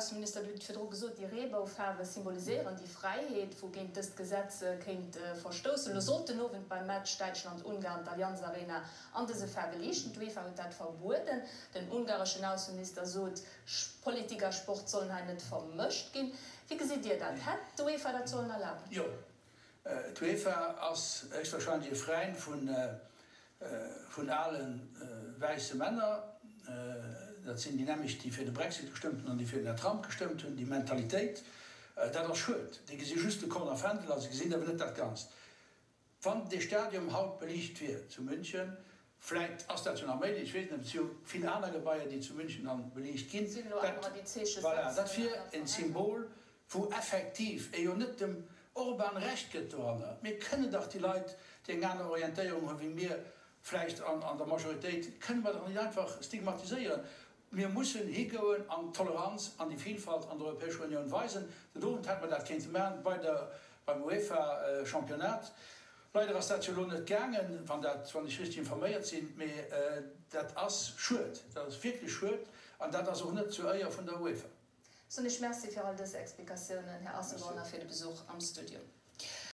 Ausseminister, Dir hutt virdru gesot, déi Reeboufaarwe symboliséieren déi Fräiheet, wou géint dëst Gesetz kéint verstoussen. Elo sollt den Owend beim Match Däitschland-Ungarn d'Allianz Arena an dëse Faarwe liichten. D'UEFA huet dat verbueden. Den ungareschen Ausseminister sot, Politik a Sport sollen hei net vermëscht ginn. Wéi gesitt Dir dat? Hätt d'UEFA dat sollen erlaben? Jo, d'UEFA ass héchstwahrscheinlech e Fräin vun Vun ale wäisse Männer, dat sinn déi nämlecht, déi fir de Brexit gestëmmt hunn an déi fir den Här Trump gestëmmt hunn, déi Mentalitéit, dat ass schued. Déi gesi just de Korn a Fändel a se gesinn awer net dat Ganzt. Wann dee Stadium haut beliicht wier zu München, vläit ass dat jo nach méiglech, ech weess net, et si jo vill aner Gebaier, déi zu München dann beliicht ginn, dat, voilà, dat wier en Symbol, wou effektiv ee jo net dem Orban Recht gëtt doranner. Mir kënnen dach déi Leit, déi eng aner Orientéierung hu wéi mir, vläicht an der Majoritéit, kënne mer dach net einfach stigmatiséieren. Mir mussen higoen an d'Toleranz an déi Vielfalt an der Europäescher Unioun weisen. Den Owend hätte mer dat kéinte maachen bei der, beim UEFA-Championnat. Leider ass dat jo elo net gaangen, wann dat, wann ech richteg informéiert sinn. Mee dat ass schued, dat ass wierklech schued an dat ass och net zur Éier vun der UEFA. Soen ech Merci fir all dës Explikatiounen, Här Asselborn, a fir de Besuch am Studio.